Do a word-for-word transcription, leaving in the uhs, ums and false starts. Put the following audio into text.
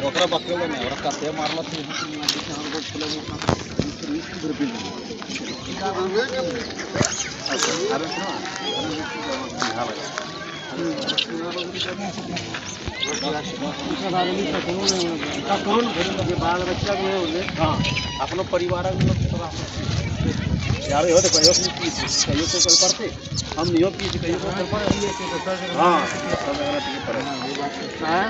ᱚᱠᱟ ᱵᱟᱠᱚ ᱢᱮᱱᱟ, ᱚᱠᱟ ᱛᱮ ᱢᱟᱨᱞᱟ ᱛᱮ अपनो परिवार यार, यो देखो, यो पीस, यो तो कल करते, हम यो पीस, यो तो कल करते। हाँ, सब जगह ठीक है। हाँ।